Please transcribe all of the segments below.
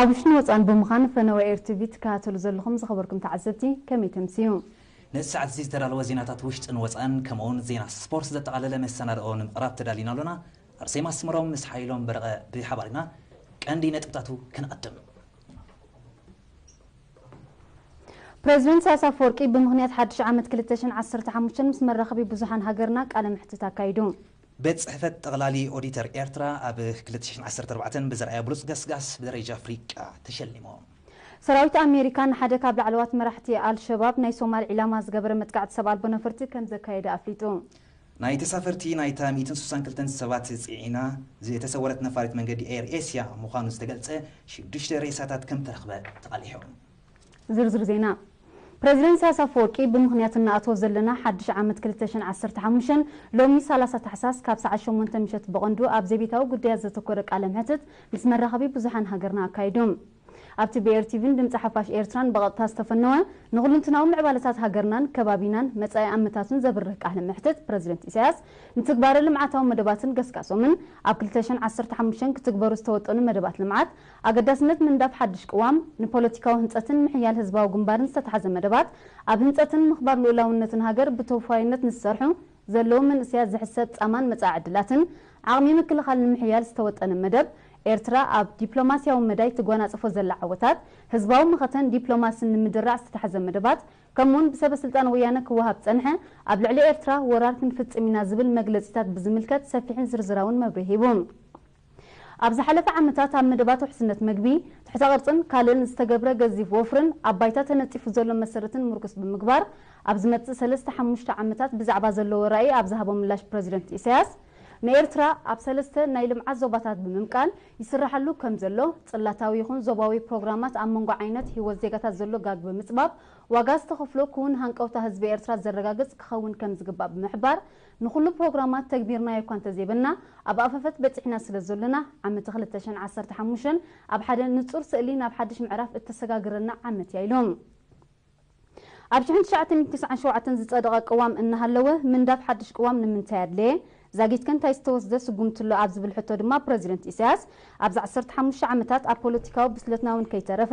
ኣብ ውሽጥን ወፃእን ብምዃን ፈነወ ኤር ቲቪ ትከታተሉ ዘለኹም ዝኸበርኩም ተዓዘብቲ ከመይ ተምስዩ? ነዚ ሰዓት እዚ ዝተዳለወ ዜናታት ውሽጥን ወፃእን ከምኡውን ዜና ስፖርት ዘጠቓለለ መሰናድኦ ንምቕራብ ተዳሊና ኣሎና። ኣርሴማ ኣስመሮም ምስ ሓይሎም በረቐ ብሓባር ኢና። ቀንዲ ነጥብታቱ ክንቐድም። ፕሬዚደንት ኢሳያስ ኣፈወርቂ ብምኽንያት ሓድሽ ዓመት ክልተ ሽሕን ዓሰርተ ሓሙሽተን ምስ መራኸቢ ብዙሓን ሃገርና ቃለ መሕትት ኣካይዱ። ቤት ጽሕፈት ጠቕላሊ ኦዲተር ኤርትራ ኣብ ክልተ ሽሕን ዓሰርተ ኣርባዕተን ብዘርኣዮ ብሉጽ ገስጋስ ብደረጃ ኣፍሪቃ ተሸሊሙ። ሰራዊት ኣሜሪካ ንሓደ ካብ ላዕለዋት መራሕቲ ኣልሸባብ ናይ ሶማል ዒላማ ዝገበረ መጥቃዕቲ ሰብ ኣልቦ ነፈርቲ ከም ዘካየደ ኣፍሊጡ። ናይ ተሳፈርቲ ናይታ ሚእትን ስሳን ክልተን ሰባት ጽዒና ዝተሰወረት ነፋሪት መንገዲ ኤር ኤስያ ምዃኑ ዝተገልጸ ሽዱሽተ ሬሳታት ከም ተረኽበ ተቓሊሑ። ዝርዝር ዜና። ፕረዚደንት ኢሳያስ ኣፈወርቂ ብምኽንያት እንኣትዎ ዘለና ሓድሽ ዓመት ክልተ ሽሕን ዓሰርተ ሓሙሽተን ሎሚ ሰላሳ ታሕሳስ ካብ ሰዓት ሸሞንተ ምሸት ብቐንዱ ኣብ ዘቤታዊ ጉዳያት ዘተኮረ ቃለ መሕትት ምስ መራኸቢ ብዙሓን ሃገርና ኣካይዱ። ኣብቲ ብኤር ቲቪን ድምፂ ሓፋሽ ኤርትራን ብቐጥታ ዝተፈነወ ንኹልንትናዊ ምዕባለታት ሃገርናን ከባቢናን መጻኢ ኣመታቱን ዘብርህ ቃለ መሕትት ፕረዚደንት ኢሳያስ ንትግባረ ልምዓታዊ መደባትን ገስጋሶምን ኣብ ክልተ ሽሕን ዓሰርተ ሓሙሽተን ክትግበሩ ዝተወጠኑ መደባት ልምዓት ኣገዳስነት ምንዳፍ ሓድሽ ቅዋም፣ ንፖለቲካዊ ህንጸትን ምሕያል ህዝባዊ ግንባርን ዝተታሕዘ መደባት፣ ኣብ ህንጸትን ምኽባር ልኡላውነትን ሃገር ብተወፋይነት ንዝሰርሑ ዘለዉ መንእሰያት ዝሕሰብ ጻማን መጻኢ ዕድላትን ዓቕሚ ምክልኻል ንምሕያል ዝተወጠነ መደብ፣ ኤርትራ ኣብ ዲፕሎማስያዊ መዳይ ትጓናጽፎ ዘላ ዓወታት፣ ህዝባዊ መኸተን ዲፕሎማስን ንምድራዕ ዝተታሕዘ መደባት፣ ከምኡውን ብሰበ ስልጣን ወያነ ክወሃብ ዝጸንሐ ኣብ ልዕሊ ኤርትራ ወራር ክንፍጽም ኢና ዝብል መግለጺታት ብዝምልከት ሰፊሕን ዝርዝራውን መብርሂ ሂቡ። ኣብ ዝሓለፈ ዓመታት ኣብ መደባት ውሕስነት መግቢ፣ ትሕተ ቅርጽን ካልእን ዝተገብረ ገዚፍ ወፍርን ኣብ ባይታ ተነጺፉ ዘሎ መሰረትን ምርኩስ ብምግባር፣ ኣብ ዝመጽእ ሰለስተ ሓሙሽተ ዓመታት ብዛዕባ ዘለዎ ራኢ ኣብ ዝሃቦ ምላሽ ፕረዚደንት ኢሳያስ፣ ንኤርትራ ኣብ ሰለስተ ናይ ልምዓት ዞባታት ብምምቃል ይስራሓሉ ከም ዘሎ፣ ጽላታዊ ይኹን ዞባዊ ፕሮግራማት ኣብ መንጎ ዓይነት ህይወት ዜጋታት ዘሎ ጋግ ብምጽባብ ዋጋ ዝተኸፍሎ ክውን ሃንቀውታ ህዝቢ ኤርትራ ዘረጋግጽ ክኸውን ከም ዝግባእ ብምሕባር፣ ንኹሉ ፕሮግራማት ተግቢርናዮ እኳ እንተዘይበልና፣ ኣብ ኣፈፈት በጺሕና ስለ ዘሎና፣ ዓመት ክልተ ሽሕን ዓሰርተ ሓሙሽተን ኣብ ሓደ ንጹር ስእሊ ናብ ሓድሽ ምዕራፍ እተሰጋግረና ዓመት እያ ኢሉ። ኣብ ሽሕን ትሽዓተ ሚእትን ተስዓን ሸውዓተን ዝጸደቐ ቅዋም እናሃለወ፣ ምንዳፍ ሓድሽ ቅዋም ንምንታይ ኣድለየ? ዛጊትከ እንታይ ዝተወስደ ስጉምቲ ኣሎ? ኣብ ዝብል ሕቶ ድማ ፕረዚደንት ኢሳያስ፣ ኣብዚ ዓሰርተ ሓሙሽተ ዓመታት ኣብ ፖለቲካዊ ብስለትና እውን ከይተረፈ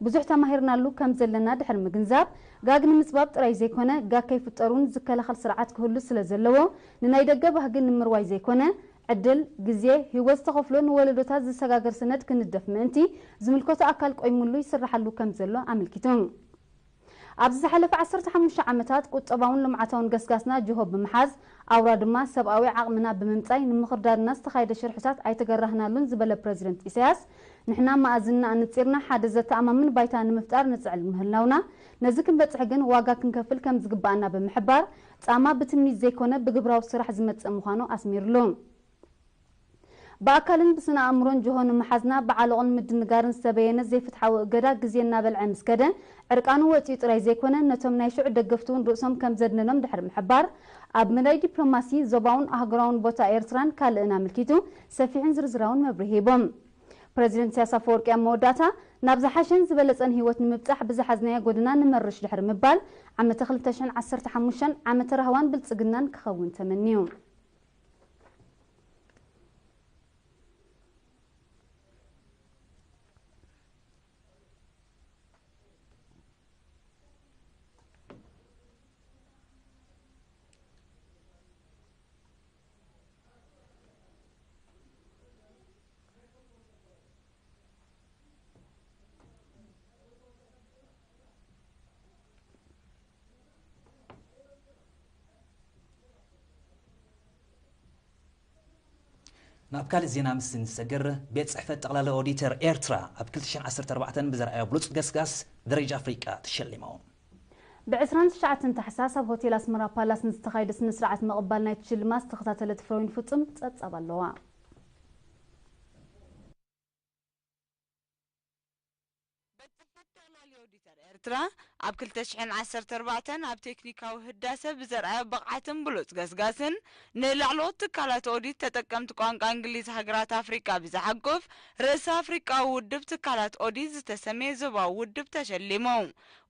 ብዙሕ ተማሂርናሉ ከም ዘለና ድሕሪ ምግንዛብ፣ ጋግ ንምጽባብ ጥራይ ዘይኮነ፣ ጋግ ከይፍጠር እውን ዝከላኸል ስርዓት ክህሉ ስለ ዘለዎ፣ ንናይ ደገ ባህጊ ንምርዋይ ዘይኮነ፣ ዕድል፣ ግዜ፣ ህይወት ዝተኸፍሎ ንወለዶታት ዝሰጋገር ሰነድ ክንደፍ ምእንቲ ዝምልከቶ ኣካል ቆይሙሉ ይስራሓሉ ከም ዘሎ ኣመልኪቱ። ኣብዚ ዝሓለፈ ዓሰርተ ሓሙሽተ ዓመታት ቁጠባውን ልምዓታውን ገስጋስና ጅሆ ብምሓዝ፣ ኣውራ ድማ ሰብኣዊ ዓቕምና ብምምጻይ ንምኽርዳድና ዝተኻየደ ሽርሕታት ኣይተገራህናሉን ዝበለ ፕረዚደንት ኢሳያስ፣ ንሕና መኣዝንና ኣነጺርና ሓደ ዘተኣማምን ባይታ ንምፍጣር ንጽዕር ምህላውና፣ ነዚ ክንበጽሕ ግን ዋጋ ክንከፍል ከም ዝግባኣና ብምሕባር፣ ጻማ ብትምኒት ዘይኮነ ብግብራዊ ስራሕ ዝመጽእ ምዃኑ ኣስሚርሉ። ብኣካልን ብስነ ኣእምሮን ጅሆ ንምሓዝና ብዓሎቕን ምድንጋርን ዝተበየነ ዘይፍትሓዊ እገዳ ግዜ እናበልዐ ምስ ከደ፣ ዕርቃኑ ወጺኡ ጥራይ ዘይኮነ፣ ነቶም ናይ ሽዑ ደገፍቱ እውን ርእሶም ከም ዘድነኖም ድሕሪ ምሕባር፣ ኣብ መዳይ ዲፕሎማሲ፣ ዞባውን ኣህጉራውን ቦታ ኤርትራን ካልእን ኣመልኪቱ ሰፊሕን ዝርዝራውን መብርሂ ሂቦም። ፕረዚደንት ኢሳያስ ኣፈወርቂ ኣብ መወዳእታ፣ ናብ ዝሓሸን ዝበለጸን ህይወት ንምብጻሕ ብዝሓዝናዮ ጎደና ንመርሽ ድሕሪ ምባል፣ ዓመተ ክልተ ሽሕን ዓሰርተ ሓሙሽተን ዓመተ ራህዋን ብልጽግናን ክኸውን ተመንዩ። ናብ ካልእ ዜና ምስ ንሰግር፣ ቤት ጽሕፈት ጠቕላሊ ኦዲተር ኤርትራ ኣብ ክልተ ሽሕን ዓሰርተ ኣርባዕተን ብዘርኣዮ ብሉጽ ገስጋስ ደረጃ ኣፍሪቃ ተሸሊሙ። ብዕስራን ትሽዓተን ታሕሳስ ኣብ ሆቴል ኣስመራ ፓላስ ንዝተኻየደ ስነ ስርዓት ምቕባል ናይቲ ሽልማት ዝተኸታተለት ፍረወይኒ ፍጹም ጸብጻብ ኣለዋ። ቤት ጽሕፈት ጠቕላሊ ኦዲተር ኤርትራ ኣብ ክልተ ሽሕን ዓሰርተ ኣርባዕተን ኣብ ቴክኒካዊ ህዳሰ ብዘርኣዮ ብቕዓትን ብሉጽ ገስጋስን ንላዕለዎት ትካላት ኦዲት ተጠቀምቲ ቋንቋ እንግሊዝ ሃገራት ኣፍሪቃ ብዝሓቁፍ ርእሰ ኣፍሪቃዊ ውድብ ትካላት ኦዲት ዝተሰምየ ዞባዊ ውድብ ተሸሊሙ።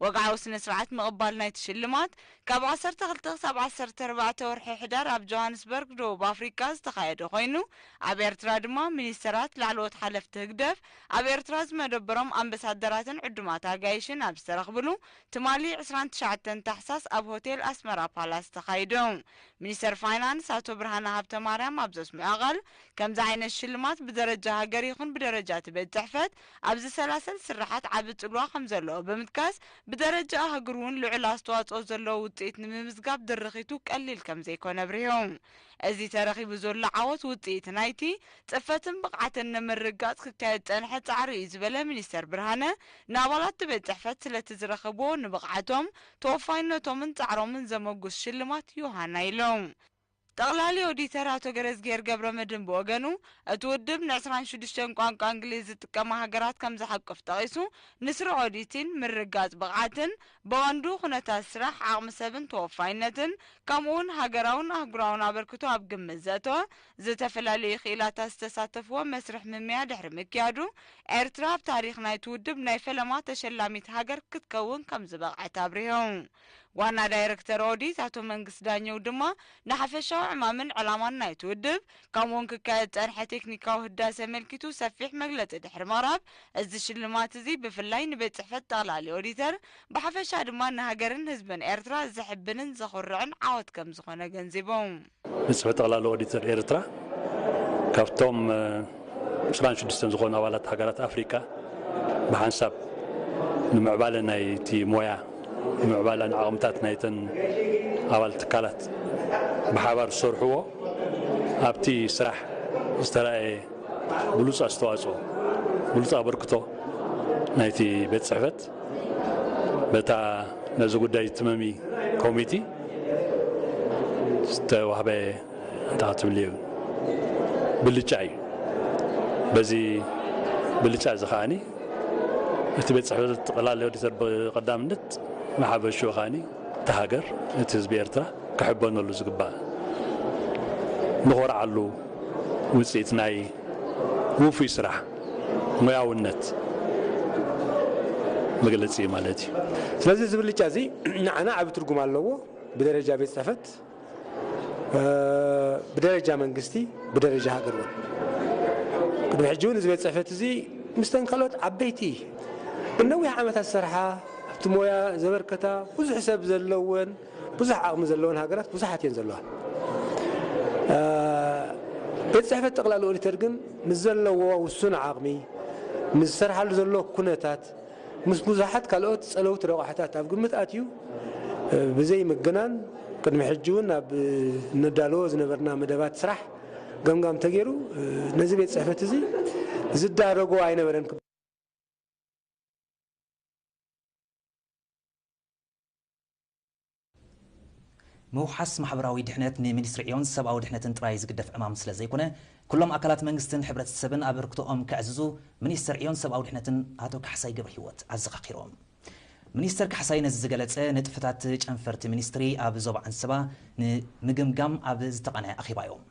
ወግዓዊ ስነ ስርዓት ምቕባል ናይቲ ሽልማት ካብ ዓሰርተ ክልተ ክሳብ ዓሰርተ ኣርባዕተ ወርሒ ሕዳር ኣብ ጆሃንስበርግ ደቡብ ኣፍሪቃ ዝተኻየደ ኮይኑ፣ ኣብ ኤርትራ ድማ ሚኒስተራት፣ ላዕለዎት ሓለፍቲ ህግደፍ፣ ኣብ ኤርትራ ዝመደበሮም ኣምበሳደራትን ዕዱማት ኣጋይሽን ኣብ ዝተረኽብሉ ትማሊ ዕስራን ትሽዓተን ታሕሳስ ኣብ ሆቴል ኣስመራ ፓላስ ተኻይዱ። ሚኒስተር ፋይናንስ ኣቶ ብርሃነ ሃብተማርያም ኣብ ዘስምዖ ቃል፣ ከምዚ ዓይነት ሽልማት ብደረጃ ሃገር ይኹን ብደረጃ እቲ ቤት ጽሕፈት ኣብ ዝሰላሰል ስርሓት ዓቢ ጽልዋ ከም ዘለዎ ብምጥቃስ፣ ብደረጃ ኣህጉር እውን ልዑል ኣስተዋጽኦ ዘለዎ ውጽኢት ንምምዝጋብ ድርኺቱ ቀሊል ከም ዘይኮነ ኣብሪሁ። እዚ ተረኺቡ ዘሎ ዓወት ውጽኢት ናይቲ ጽፈትን ብቕዓትን ንምርግጋጽ ክካየድ ጸንሐ ጻዕሪ እዩ ዝበለ ሚኒስተር ብርሃነ፣ ንኣባላት እቲ ቤት ጽሕፈት ስለቲ ዝረኸብዎ ንብቕዓቶም፣ ተወፋይነቶምን ጻዕሮምን ዘመጉስ ሽልማት ዮሃና ኢሉ። ጠቕላሊ ኦዲተር ኣቶ ገረዝግሄር ገብረመድህን ብወገኑ፣ እቲ ውድብ ንዕስራን ሽዱሽተን ቋንቋ እንግሊዝ ዝጥቀማ ሃገራት ከም ዝሓቁፍ ጠቒሱ፣ ንስሩዕ ኦዲቲን ምርግጋጽ ብቕዓትን፣ ብቐንዱ ኩነታት ስራሕ፣ ዓቕሚ ሰብን ተወፋይነትን፣ ከምኡውን ሃገራውን ኣህጉራውን ኣበርክቶ ኣብ ግምት ዘእተወ፣ ዝተፈላለዩ ክኢላታት ዝተሳተፍዎ መስርሕ ምምያ ድሕሪ ምክያዱ፣ ኤርትራ ኣብ ታሪኽ ናይቲ ውድብ ናይ ፈለማ ተሸላሚት ሃገር ክትከውን ከም ዝበቕዐት ኣብሪሁ። ዋና ዳይረክተር ኦዲት ኣቶ መንግስት ዳኘው ድማ፣ ንሓፈሻዊ ዕማምን ዕላማን ናይቲ ውድብ፣ ከምኡውን ክካየድ ጸንሐ ቴክኒካዊ ህዳሴ ኣመልኪቱ ሰፊሕ መግለጺ ድሕሪ ምቕራብ፣ እዚ ሽልማት እዚ ብፍላይ ንቤት ጽሕፈት ጠቕላሊ ኦዲተር፣ ብሓፈሻ ድማ ንሃገርን ህዝብን ኤርትራ ዘሕብንን ዘኹርዕን ዓወት ከም ዝኾነ ገንዚቡ። ቤት ጽሕፈት ጠቕላሊ ኦዲተር ኤርትራ ካብቶም፣ እ፣ ዕስራን ሽዱሽተን ዝኾኑ ኣባላት ሃገራት ኣፍሪቃ ብሓንሳብ ንምዕባለ ናይቲ ሞያ፣ ንምዕባለ ዓቕምታት ናይተን ኣባል ትካላት ብሓባር ዝሰርሕዎ ኣብቲ ስራሕ ዝተራእየ ብሉጽ ኣስተዋጽኦ፣ ብሉጽ ኣበርክቶ ናይቲ ቤት ጽሕፈት በታ ነዚ ጉዳይ ትመሚ ኮሚቲ ዝተዋህበ እንታይ ትብልዮ ብልጫ እዩ። በዚ ብልጫ እዚ ከዓኒ እቲ ቤት ጽሕፈት ጠቕላሊ ኦዲተር ብቐዳምነት ንሓፈሽኡ ከዓኒ እቲ ሃገር፣ እቲ ህዝቢ ኤርትራ ክሕበነሉ ዝግባእ፣ ንኾርዓሉ ውጽኢት ናይ ውፉይ ስራሕ፣ ሞያውነት መግለጺ እዩ ማለት እዩ። ስለዚ እዚ ብልጫ እዚ ንዓና ዓቢ ትርጉም ኣለዎ። ብደረጃ ቤት ጽሕፈት፣ እ፣ ብደረጃ መንግስቲ፣ ብደረጃ ሃገር እውን። ቅድሚ ሕጂ እውን እዚ ቤት ጽሕፈት እዚ ምስተን ካልኦት ዓበይቲ ብነዊሕ ዓመታት ዝሰርሓ፣ ኣብቲ ሞያ ዘበርከታ፣ ብዙሕ ሰብ ዘለወን፣ ብዙሕ ዓቕሚ ዘለወን ሃገራት ብዙሓት እየን ዘለዋ። እ፣ ቤት ጽሕፈት ጠቕላሊ ኦዲተር ግን ምስ ዘለዎ ውሱን ዓቕሚ፣ ምስ ዝሰርሓሉ ዘሎ ኩነታት፣ ምስ ብዙሓት ካልኦት ጸለውቲ ረቋሕታት ኣብ ግምት ኣትዩ፣ እ፣ ብዘይ ምግናን ቅድሚ ሕጂ እውን ኣብ፣ እ፣ እነዳለዎ ዝነበርና መደባት ስራሕ ገምጋም ተገይሩ፣ እ፣ ነዚ ቤት ጽሕፈት እዚ ዝዳረጎ ኣይነበረን። ምውሓስ ማሕበራዊ ድሕነት ንሚኒስትሪ ዕዮን ሰብኣዊ ድሕነትን ጥራይ ዝግደፍ ዕማም ስለ ዘይኮነ፣ ኩሎም ኣካላት መንግስትን ሕብረተሰብን ኣበርክቶኦም ከዕዝዙ ሚኒስተር ዕዮን ሰብኣዊ ድሕነትን ኣቶ ካሕሳይ ገብረሂወት ኣዘኻኺሮም። ሚኒስተር ካሕሳይ ነዚ ዝገለጸ፣ ንጥፈታት ጨንፈርቲ ሚኒስትሪ ኣብ ዞባ ዓንሰባ ንምግምጋም ኣብ ዝተቓነየ ኣኼባ እዮም።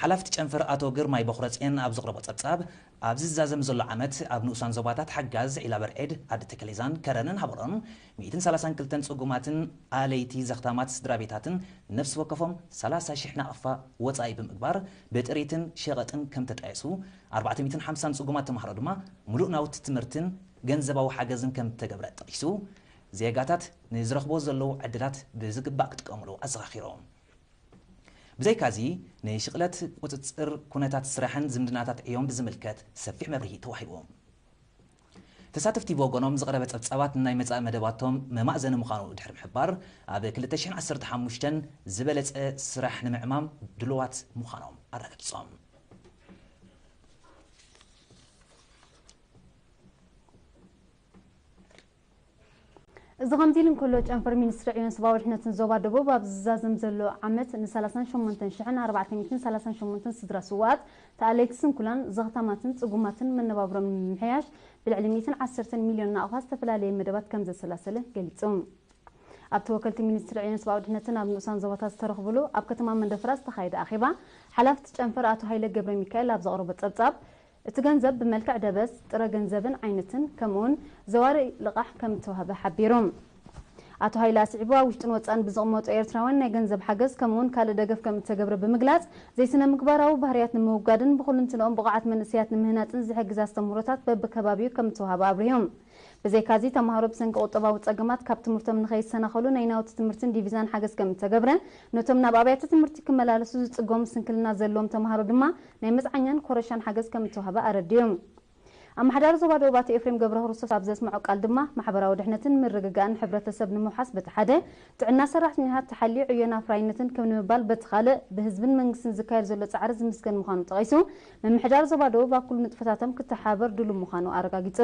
ሓላፊ እቲ ጨንፈር ኣቶ ግርማይ በኹረጽዮን ኣብ ዘቕረቦ ጸብጻብ፣ ኣብዚ ዝዛዘም ዘሎ ዓመት ኣብ ንኡሳን ዞባታት ሓጋዝ፣ ዒላበርዔድ፣ ዓዲ ተከሌዛን ከረንን ሃበሮን ሚእትን ሰላሳን ክልተን ጽጉማትን ኣለይቲ ዘኽታማት ስድራ ቤታትን ነፍሲ ወከፎም ሰላሳ ሽሕ ናቕፋ ወጻኢ ብምግባር ብጥሪትን ሸቐጥን ከም ተጣየሱ፣ ኣርባዕተ ሚእትን ሓምሳን ጽጉማት ተማሃሮ ድማ ምሉእ ናውቲ ትምህርትን ገንዘባዊ ሓገዝን ከም ተገብረ ጠቒሱ፣ ዜጋታት ንዝረኽቦ ዘለዉ ዕድላት ብዝግባእ ክጥቀሙሉ ኣዘኻኺሮም። ብዘይካዚ፣ ንሽቕለት ቁጽጽር ኩነታት ስራሕን ዝምድናታት ዕዮም ብዝምልከት ሰፊሕ መብርሂ ተዋሂቡ። ተሳተፍቲ ብወገኖም ዝቐረበ ጸብጻባት ንናይ መጻኢ መደባቶም መማእዘኒ ምዃኑ ድሕሪ ምሕባር፣ ኣብ ክልተ ሽሕን ዓሰርተ ሓሙሽተን ዝበለጸ ስራሕ ንምዕማም ድሉዋት ምዃኖም ኣረጋጊጾም። እዚ ከምዚ ኢሉ እንከሎ፣ ጨንፈር ሚኒስትሪ ዕዮን ሰብኣዊ ድሕነትን ዞባ ደቡብ፣ ኣብ ዝዛዘም ዘሎ ዓመት ን ሰላሳን ሸሞንተን ሽሕን ኣርባዕተ ሚእትን ሰላሳን ሸሞንተን ስድራ ስውኣት፣ ተኣለይቲ ስንኩላን፣ ዘኽታማትን ጽጉማትን መነባብሮም ንምምሕያሽ፣ ብልዕሊ ሚእትን ዓሰርተን ሚልዮን ናቕፋ ዝተፈላለየ መደባት ከም ዘሰላሰለ ገሊጹ። ኣብቲ ወከልቲ ሚኒስትሪ ዕዮን ሰብኣዊ ድሕነትን ኣብ ንኡሳን ዞባታት ዝተረኽብሉ ኣብ ከተማ መንደፈራ ዝተኻየደ ኣኼባ፣ ሓላፊ እቲ ጨንፈር ኣቶ ሃይለ ገብረ ሚካኤል ኣብ ዘቕረቦ ጸብጻብ፣ እቲ ገንዘብ ብመልክዕ ደበስ፣ ጥረ ገንዘብን ዓይነትን፣ ከምኡውን ዘዋሪ ልቓሕ ከም እተዋህበ ሓቢሩ። ኣቶ ሃይለ ኣስዒቡ፣ ኣብ ውሽጥን ወጻእን ብዝቕመጡ ኤርትራውያን ናይ ገንዘብ ሓገዝ ከምኡውን ካልእ ደገፍ ከም እተገብረ ብምግላጽ፣ ዘይስነ ምግባራዊ ባህርያት ንምውጋድን ብኹልንትንኦም ብቑዓት መንእሰያት ንምህናጽን ዝሕግዝ ኣስተምህሮታት በብከባቢኡ ከም እተዋህበ ኣብሪሁ። ብዘይካዚ፣ ተማሃሮ ብሰንኪ ቁጠባዊ ጸገማት ካብ ትምህርቶም ንኸይሰናኸሉ ናይ ናውቲ ትምህርትን ዲቪዛን ሓገዝ ከም እተገብረ፣ ነቶም ናብ ኣብያተ ትምህርቲ ክመላለሱ ዝጽገሙ ስንክልና ዘለዎም ተማሃሮ ድማ ናይ መጽዓኛን ኮረሻን ሓገዝ ከም እተዋህበ ኣረዲኡ። ኣመሓዳሪ ዞባ ደቡብ ኣቶ ኤፍሬም ገብረ ክርስቶስ ኣብ ዘስምዖ ቃል ድማ፣ ማሕበራዊ ድሕነትን ምርግጋእን ሕብረተሰብ ንምውሓስ በቲ ሓደ፣ ጥዕና ሰራሕተኛታት ተሓልዩ ዕዮን ኣፍራይነትን ከም ንምባል በቲ ካልእ፣ ብህዝብን መንግስትን ዝካየድ ዘሎ ጻዕሪ ዝምስገን ምዃኑ ጠቒሱ፣ ምምሕዳር ዞባ ደቡብ ኣብ ኩሉ ንጥፈታቶም ክተሓባበር ድሉው ምዃኑ ኣረጋጊጹ።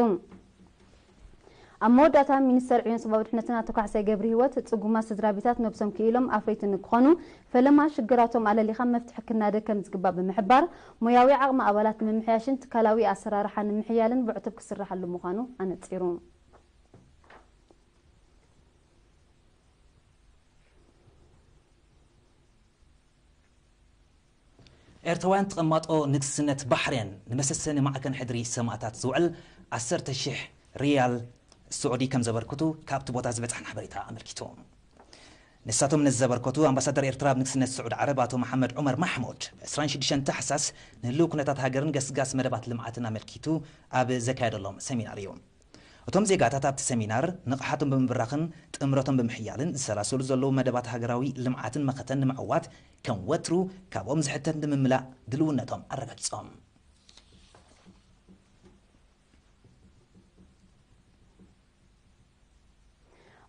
ኣብ መወዳእታ፣ ሚኒስተር ዕዮን ሰብኣዊ ድሕነትን ኣቶ ካሕሳይ ገብረ ህይወት፣ ጽጉማት ስድራ ቤታት ነብሶም ክኢሎም ኣፍረይቲ ንክኾኑ፣ ፈለማ ሽግራቶም ኣለሊኻ መፍትሒ ክናደ ከም ዝግባእ ብምሕባር፣ ሞያዊ ዓቕሚ ኣባላት ንምምሕያሽን ትካላዊ ኣሰራርሓ ንምሕያልን ብዕቱብ ክስራሓሉ ምዃኑ ኣነጺሩ። ኤርትራውያን ተቐማጦ ንግስነት ባሕሬን ንመሰሰኒ ማዕከን ሕድሪ ሰማእታት ዝውዕል ዓሰርተ ሺሕ ሪያል ስዑዲ ከም ዘበርክቱ ካብቲ ቦታ ዝበጽሐና ሓበሬታ ኣመልኪቱ። ንሳቶም ነዚ ዘበርከቱ ኣምባሳደር ኤርትራ ኣብ ንግስነት ስዑዲ ዓረብ ኣቶ መሓመድ ዑመር ማሕሙድ ዕስራን ሽዱሽተን ታሕሳስ ንህልው ኩነታት ሃገርን ገስጋስ መደባት ልምዓትን ኣመልኪቱ ኣብ ዘካየደሎም ሰሚናር እዩ። እቶም ዜጋታት ኣብቲ ሰሚናር ንቕሓቶም ብምብራኽን ጥምረቶም ብምሕያልን ዝሰላሰሉ ዘለዉ መደባት ሃገራዊ ልምዓትን መኸተን ንምዕዋት ከም ወትሩ ካብኦም ዝሕተት ንምምላእ ድልውነቶም ኣረጋጊጾም።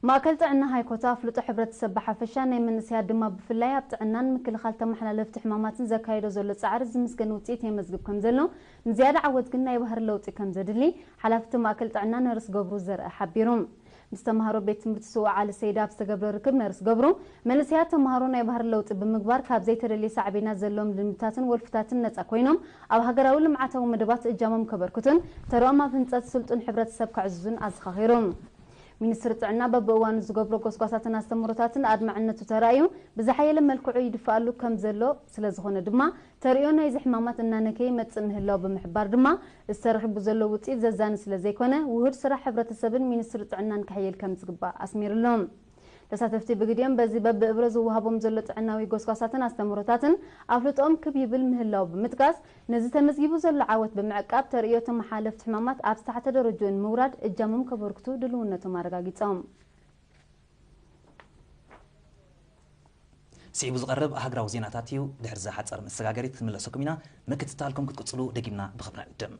ማእከል ጥዕና ሃይኮታ ኣፍልጦ ሕብረተሰብ ብሓፈሻ ናይ መንእሰያት ድማ ብፍላይ ኣብ ጥዕናን ምክልኻል ተመሓላለፍቲ ሕማማትን ዘካየዶ ዘሎ ጻዕሪ ዝምስገን ውጽኢት የመዝግብ ከም ዘሎ፣ ንዝያዳ ዓወት ግን ናይ ባህሪ ለውጢ ከም ዘድሊ ሓላፊ እቲ ማእከል ጥዕና ነርስ ገብሩ ዘርአ ሓቢሩ። ምስ ተምሃሮ ቤት ትምህርቲ ስውእ ዓሊ ሰይዳ ኣብ ዝተገብረ ርክብ ነርስ ገብሩ፣ መንእሰያት ተምሃሮ ናይ ባህሪ ለውጢ ብምግባር ካብ ዘይተደልየ ሳዕቤናት ዘለዎም ልምድታትን ወልፍታትን ነጻ ኮይኖም ኣብ ሃገራዊ ልምዓታዊ መደባት እጃሞም ከበርክቱን ተረኦም ኣብ ህንጸት ስልጡን ሕብረተሰብ ከዕዝዙን ኣዘኻኺሩ። ሚኒስትሪ ጥዕና በብእዋኑ ዝገብሮ ጎስጓሳትን ኣስተምህሮታትን ኣድማዕነቱ ተራእዩ ብዝሓየለ መልክዑ ይድፍኣሉ ከም ዘሎ ስለ ዝኾነ ድማ ተርእዮ ናይዚ ሕማማት እናነከየ ይመጽእ ምህላው ብምሕባር ድማ እዚ ተረኺቡ ዘሎ ውጽኢት ዘዛኒ ስለ ዘይኮነ ውሁድ ስራሕ ሕብረተሰብን ሚኒስትሪ ጥዕናን ክሕየል ከም ዝግባእ ኣስሚሩሎም። ተሳተፍቲ ብግዲኦም በዚ በብእብረ ዝወሃቦም ዘሎ ጥዕናዊ ጎስጓሳትን ኣስተምህሮታትን ኣፍልጦኦም ክብ ይብል ምህላው ብምጥቃስ ነዚ ተመዝጊቡ ዘሎ ዓወት ብምዕቃብ ተርእዮ ተመሓለፍቲ ሕማማት ኣብ ዝተሓተ ደረጅኡ ንምውራድ እጃሞም ከበርክቱ ድልውነቶም ኣረጋጊጾም። ስዒቡ ዝቐርብ ሃገራዊ ዜናታት እዩ። ድሕሪ እዚ ሓጻር መሰጋገሪት ክንምለሰኩም ኢና። ምክትታልኩም ክትቅጽሉ ደጊምና ብኽብሪ ንዕድም።